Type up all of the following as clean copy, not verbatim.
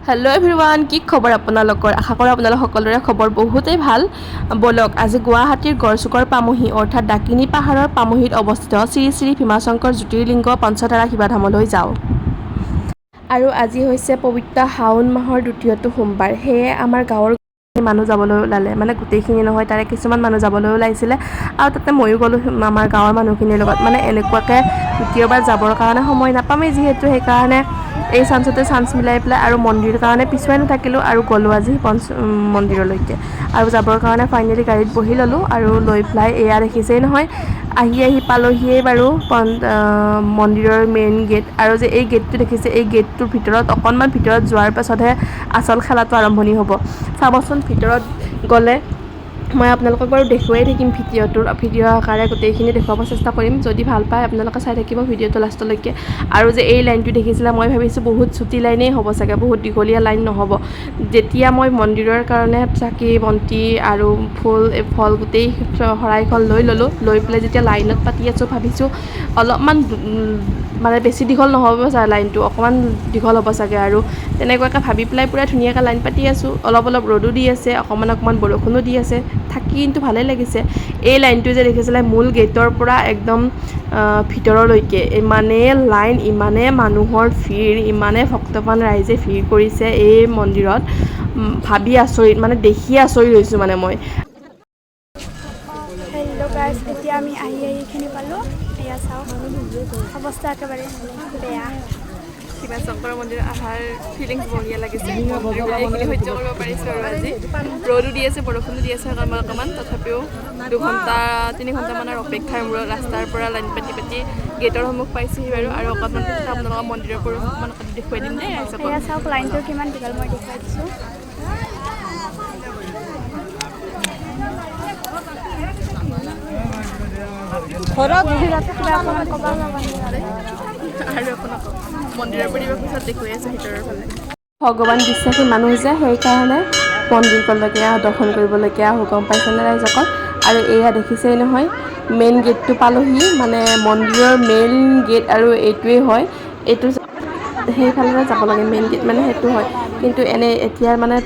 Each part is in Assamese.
হেল্ল' এভৰিৱান, কি খবৰ আপোনালোকৰ? আশা কৰোঁ আপোনালোক সকলোৰে খবৰ বহুতেই ভাল। ব'লক আজি গুৱাহাটীৰ গড়চুকৰ পামহী অৰ্থাৎ ডাকিনী পাহাৰৰ পামহীত অৱস্থিত শ্ৰী শ্ৰী ভীমাশংকৰ জ্যোতিৰ্লিংগ পঞ্চধাৰা শিৱধামলৈ যাওঁ। আৰু আজি হৈছে পবিত্ৰ শাওণ মাহৰ দ্বিতীয়টো সোমবাৰ। সেয়ে আমাৰ গাঁৱৰ মানুহ যাবলৈ ওলালে, মানে গোটেইখিনি নহয়, তাৰে কিছুমান মানুহ যাবলৈ ওলাইছিলে আৰু তাতে ময়ো গ'লোঁ আমাৰ গাঁৱৰ মানুহখিনিৰ লগত। মানে এনেকুৱাকৈ দ্বিতীয়বাৰ যাবৰ কাৰণে সময় নাপামেই যিহেতু, সেইকাৰণে এই চান্সতে চান্স মিলাই পেলাই আৰু মন্দিৰৰ কাৰণে পিছুৱাই নাথাকিলোঁ আৰু গ'লোঁ আজি পঞ্চ মন্দিৰলৈকে। আৰু যাবৰ কাৰণে ফাইনেলি গাড়ীত বহি ল'লোঁ আৰু লৈ পেলাই এয়া দেখিছেই নহয়, আহি আহি পালোহিয়েই বাৰু মন্দিৰৰ মেইন গেট। আৰু যে এই গেটটো দেখিছে, এই গেটটোৰ ভিতৰত অকণমান ভিতৰত যোৱাৰ পাছতহে আচল খেলাটো আৰম্ভণি হ'ব। চাবচোন ভিতৰত গ'লে মই আপোনালোকক বাৰু দেখুৱাই থাকিম, ভিডিঅ'টোৰ ভিডিঅ' আকাৰে গোটেইখিনি দেখুৱাব চেষ্টা কৰিম। যদি ভাল পায় আপোনালোকে চাই থাকিব ভিডিঅ'টো লাষ্টলৈকে। আৰু যে এই লাইনটো দেখিছিলে, মই ভাবিছোঁ বহুত চুটি লাইনেই হ'ব চাগে, বহুত দীঘলীয়া লাইন নহ'ব। যেতিয়া মই মন্দিৰৰ কাৰণে চাকি বন্তি আৰু ফুল ফল গোটেই শৰাইখন লৈ ল'লোঁ, লৈ পেলাই যেতিয়া লাইনত পাতি আছোঁ, ভাবিছোঁ অলপমান মানে বেছি দীঘল নহ'ব চাগে লাইনটো, অকণমান দীঘল হ'ব চাগে। আৰু তেনেকুৱাকৈ ভাবি পেলাই পূৰা ধুনীয়াকৈ লাইন পাতি আছোঁ। অলপ অলপ ৰ'দো দি আছে, অকণমান অকণমান বৰষুণো দি আছে, থাকি কিন্তু ভালেই লাগিছে। এই লাইনটো যে দেখিছিলে, মূল গেটৰ পৰা একদম ভিতৰলৈকে ইমানেই লাইন, ইমানেই মানুহৰ ভিৰ, ইমানেই ভক্তপ্ৰাণ ৰাইজে ভিৰ কৰিছে এই মন্দিৰত, ভাবি আচৰিত, মানে দেখি আচৰিত হৈছোঁ মানে মই। হেল্ল' গাইজ, এতিয়া আমি আহি আহি এইখিনি পালোঁ। এয়া চাওক, অৱস্থা একেবাৰে বেয়া। শিৱাশংকৰ মন্দিৰত অহাৰ ফিলিংছ বঢ়িয়া লাগিছে। এইখিনি সহ্য কৰিব পাৰিছোঁ। আৰু আজি ৰ'দো দি আছে, বৰষুণো দি আছে অকণমান অকণমান, তথাপিও 2 ঘণ্টা 3 ঘণ্টামানৰ অপেক্ষাৰ মূৰত ৰাস্তাৰ পৰা লাইন পাতি পাতি গেটৰ সন্মুখ পাইছোহি বাৰু। আৰু অকণমান পিছত আপোনালোকক মন্দিৰৰ পৰিৱেশ অকণমান দেখুৱাই দিম দেই ৰাইজসকল। এয়া চাওক, লাইনটো কিমান দীঘল মই দেখুৱাই দিছোঁ। কিবা অকণমান ক'ব? আৰু আপোনালোকক মন্দিৰৰ পৰিৱেশ পিছত দেখুৱাই আছোঁ ভিতৰৰ ফালে। ভগৱান বিশ্বাসী মানুহ যে, সেইকাৰণে মন্দিৰলৈকে দৰ্শন কৰিবলৈকে আহোঁ, গম পাইছেনে ৰাইজসকল? আৰু এয়া দেখিছেই নহয়, মেইন গেটটো পালোহি, মানে মন্দিৰৰ মেইন গেট আৰু এইটোৱেই হয়। এইটো সেইফালেৰে যাব লাগে, মেইন গেট মানে সেইটো হয়। কিন্তু এনেই এতিয়া মানে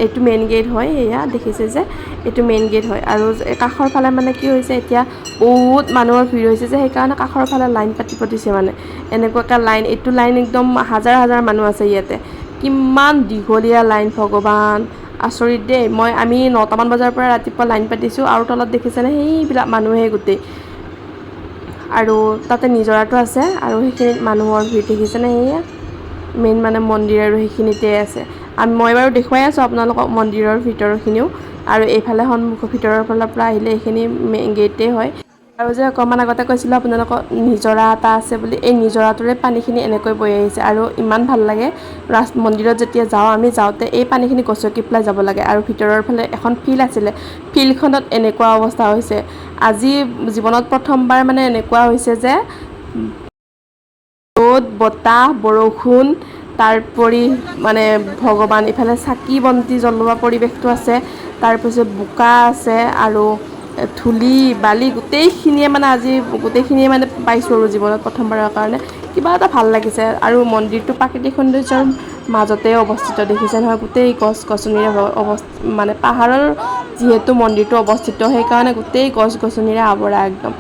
এইটো মেইন গেট হয়। এয়া দেখিছে যে এইটো মেইন গেট হয়। আৰু কাষৰ ফালে মানে কি হৈছে, এতিয়া বহুত মানুহৰ ভিৰ হৈছে যে, সেইকাৰণে কাষৰ ফালে লাইন পাতিব দিছে। মানে এনেকুৱাকৈ লাইন, এইটো লাইন একদম হাজাৰ হাজাৰ মানুহ আছে ইয়াতে। কিমান দীঘলীয়া লাইন, ভগৱান, আচৰিত দেই। আমি 9টামান বজাৰ পৰা ৰাতিপুৱা লাইন পাতিছোঁ। আৰু তলত দেখিছেনে সেইবিলাক মানুহে গোটেই, আৰু তাতে নিজৰাটো আছে আৰু সেইখিনিত মানুহৰ ভিৰ দেখিছেনে? সেয়া মেইন মানে মন্দিৰ আৰু সেইখিনিতে আছে। মই বাৰু দেখুৱাই আছোঁ আপোনালোকক মন্দিৰৰ ভিতৰখিনিও। আৰু এইফালে সন্মুখৰ ভিতৰৰ ফালৰ পৰা আহিলে এইখিনি মেইন গেটেই হয়। আৰু যে অকণমান আগতে কৈছিলোঁ আপোনালোকক নিজৰা এটা আছে বুলি, এই নিজৰাটোৰে পানীখিনি এনেকৈ বৈ আহিছে আৰু ইমান ভাল লাগে। মন্দিৰত যেতিয়া যাওঁ আমি, যাওঁতে এই পানীখিনি গচকি পেলাই যাব লাগে। আৰু ভিতৰৰ ফালে এখন ফিল্ড আছিলে, ফিল্ডখনত এনেকুৱা অৱস্থা হৈছে, আজি জীৱনত প্ৰথমবাৰ মানে এনেকুৱা হৈছে যে ৰ'দ, বতাহ, বৰষুণ, তাৰোপৰি মানে ভগৱান, ইফালে চাকি বন্তি জ্বলোৱা পৰিৱেশটো আছে, তাৰপিছত বোকা আছে আৰু ধূলি বালি গোটেইখিনিয়ে, মানে আজি গোটেইখিনিয়ে মানে পাইছোঁ আৰু জীৱনত প্ৰথমবাৰৰ কাৰণে কিবা এটা ভাল লাগিছে। আৰু মন্দিৰটো প্ৰাকৃতিক সৌন্দৰ্যৰ মাজতে অৱস্থিত, দেখিছে নহয়, গোটেই গছ গছনিৰে মানে পাহাৰৰ যিহেতু মন্দিৰটো অৱস্থিত, সেইকাৰণে গোটেই গছ গছনিৰে আৱৰা। একদম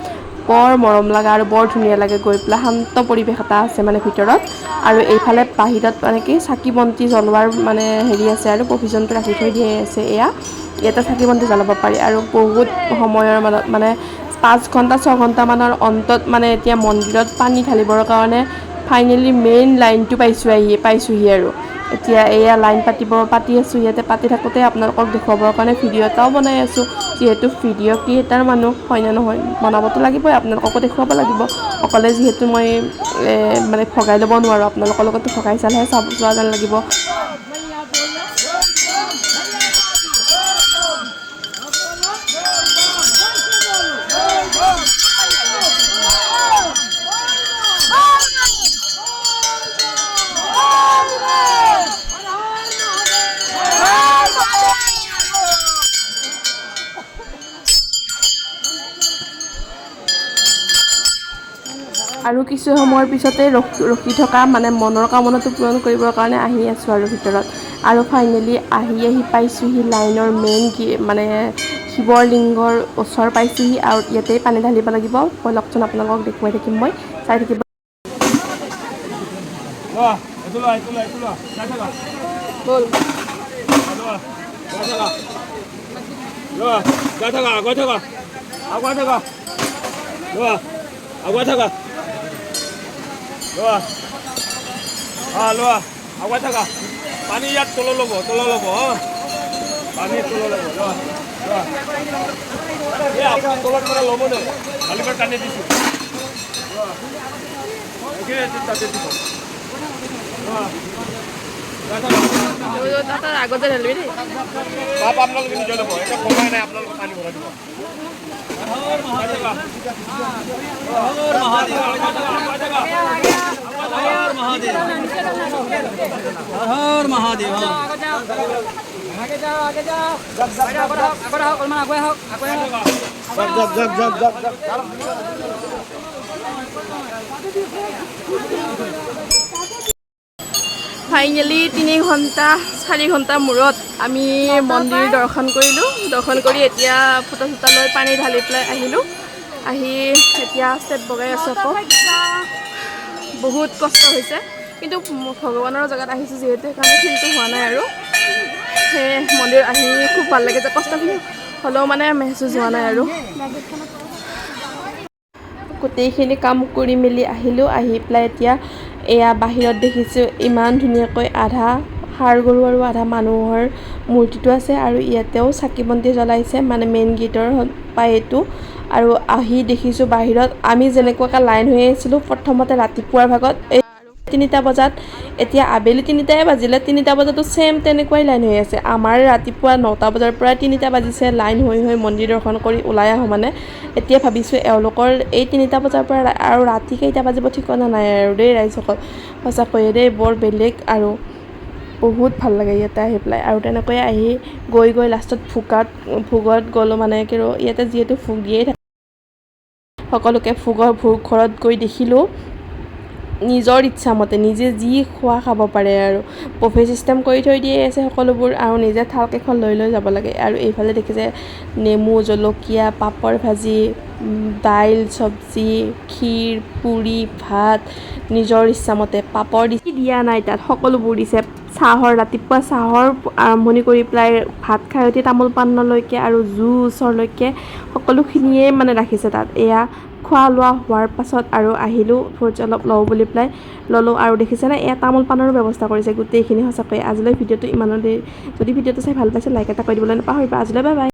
বৰ মৰম লগা আৰু বৰ ধুনীয়া লাগে গৈ পেলাই। শান্ত পৰিৱেশ এটা আছে মানে ভিতৰত। আৰু এইফালে বাহিৰত মানে কি চাকি বন্তি জ্বলোৱাৰ মানে হেৰি আছে আৰু প্ৰভিজনটো ৰাখি থৈ দিয়া আছে। এয়া ইয়াতে চাকি বন্তি জ্বলাব পাৰি। আৰু বহুত সময়ৰ মানত, মানে 5 ঘণ্টা 6 ঘণ্টামানৰ অন্তত মানে এতিয়া মন্দিৰত পানী ঢালিবৰ কাৰণে ফাইনেলি মেইন লাইনটো পাইছোঁ, আহি পাইছোঁহি। আৰু এতিয়া এয়া লাইন পাতি আছোঁ ইয়াতে। পাতি থাকোঁতে আপোনালোকক দেখুৱাবৰ কাৰণে ভিডিঅ' এটাও বনাই আছোঁ। যিহেতু ভিডিঅ' ক্ৰিয়েটাৰ মানুহ, হয়নে নহয়? বনাবতো লাগিবই, আপোনালোককো দেখুৱাব লাগিব। অকলে যিহেতু মই মানে ভগাই ল'ব নোৱাৰোঁ, আপোনালোকৰ লগতো ভগাই চালেহে চাব চোৱা যেন লাগিব। আৰু কিছু সময়ৰ পিছতে ৰখি ৰখি থকা মানে মনৰ কামনাটো পূৰণ কৰিবৰ কাৰণে আহি আছোঁ আৰু ভিতৰত। আৰু ফাইনেলি আহি আহি পাইছোঁহি লাইনৰ মেইন কি মানে শিৱৰ লিংগৰ ওচৰ পাইছোঁহি আৰু ইয়াতেই পানী ঢালিব লাগিব। ব'লকচোন, আপোনালোকক দেখুৱাই থাকিম মই, চাই থাকিব। লোৱা, এইটো লোৱা, এইটো লোৱা, এইটো লোৱা, যাই থাকা। লোৱা, যাই থাকা। লোৱা, যাই থাকা, আগুৱাই থাকা, আগুৱাই থাকা। লোৱা, আগুৱাই থাকা। লোৱা, লোৱা, আগুৱাই থাকা। পানী ইয়াত তলত ল'ব, তলত ল'ব। পানী তলত ল'ব। লোৱা, লোৱা। এই আপুনি তলত মানে ল'ব দে, ঢালিবৰ কাৰণে দিছোঁ। লোৱা, এইখিনি তাতে দিব। লোৱা, যাই থাকা। আগতে ঢালিবি দেই। পাপ আপোনালোকে নিজে ল'ব। এতিয়া কমাই নাই, আপোনালোকে পানী ভৰাই দিব। যাই থাকা। আগুৱাই থাকা। হৰ হৰ মহাদেৱ। আগে যাও, আগে যাও, আগত আহক, আগত আহক, অলপমান আগুৱাই আহক, আগুৱাই আহক। যাক, যাক, যাক, যাক, যাক। ফাইনেলি 3 ঘণ্টা 4 ঘণ্টা মূৰত আমি মন্দিৰ দৰ্শন কৰিলোঁ। দৰ্শন কৰি এতিয়া ফটো চটো লৈ পানী ঢালি পেলাই আহিলোঁ। আহি এতিয়া ষ্টেপ বগাই আছোঁ আকৌ। বহুত কষ্ট হৈছে, কিন্তু ভগৱানৰ জেগাত আহিছোঁ যিহেতু, সেইকাৰণে ফিলটো হোৱা নাই। আৰু সেয়ে মন্দিৰ আহি খুব ভাল লাগে যে কষ্টখিনি হ'লেও মানে মেহচুচ হোৱা নাই। আৰু গোটেইখিনি কাম কৰি মেলি আহিলোঁ। আহি পেলাই এতিয়া এয়া বাহিৰত দেখিছোঁ ইমান ধুনীয়াকৈ আধা ষাঁড় গৰু আৰু আধা মানুহৰ মূৰ্তিটো আছে আৰু ইয়াতেও চাকি বন্তি জ্বলাইছে, মানে মেইন গেটৰ পাই এইটো। আৰু আহি দেখিছোঁ বাহিৰত আমি যেনেকুৱাকৈ লাইন হৈ আছিলোঁ প্ৰথমতে ৰাতিপুৱাৰ ভাগত এই 3টা বজাত, এতিয়া আবেলি 3টাই বাজিলে, 3টা বজাতো ছেইম তেনেকুৱাই লাইন হৈ আছে। আমাৰ ৰাতিপুৱা 9টা বজাৰ পৰা 3টা বাজিছে লাইন হৈ হৈ মন্দিৰ দৰ্শন কৰি ওলাই আহোঁ। মানে এতিয়া ভাবিছোঁ এওঁলোকৰ এই 3টা বজাৰ পৰা আৰু ৰাতি কেইটা বাজিব ঠিকনা নাই আৰু দেই। ৰাইজসকল, সঁচাকৈয়ে দেই, বৰ বেলেগ আৰু বহুত ভাল লাগে ইয়াতে আহি পেলাই। আৰু তেনেকৈয়ে আহি গৈ গৈ লাষ্টত ভোগত গ'লোঁ। মানে কি আৰু ইয়াতে যিহেতু ভোগ দিয়েই থাকে সকলোকে, ভোগ ঘৰত গৈ দেখিলোঁ নিজৰ ইচ্ছামতে নিজে যি খোৱা খাব পাৰে আৰু বুফে ছিষ্টেম কৰি থৈ দিয়ে আছে সকলোবোৰ আৰু নিজে থালকেইখন লৈ লৈ যাব লাগে। আৰু এইফালে দেখিছে নেমু, জলকীয়া, পাপৰ ভাজি, দাইল, চব্জি, ক্ষীৰ, পুৰি, ভাত, নিজৰ ইচ্ছামতে পাপৰ দিয়া নাই তাত, সকলোবোৰ দিছে। চাহৰ, ৰাতিপুৱা চাহৰ আৰম্ভণি কৰি পেলাই ভাত খাই উঠি তামোল পাণলৈকে আৰু জুচৰলৈকে সকলোখিনিয়ে মানে ৰাখিছে তাত। এয়া খোৱা লোৱা হোৱাৰ পাছত আৰু আহিলোঁ ফ্ৰুটছ অলপ লওঁ বুলি পেলাই ল'লোঁ। আৰু দেখিছেনে, এয়া তামোল পাণৰো ব্যৱস্থা কৰিছে গোটেইখিনি। সঁচাকৈ আজিলৈ ভিডিঅ'টো ইমানতে। যদি ভিডিঅ'টো চাই ভাল পাইছে, লাইক এটা কৰি দিবলৈ নাপাহৰিব। আজিলৈ বাই বাই।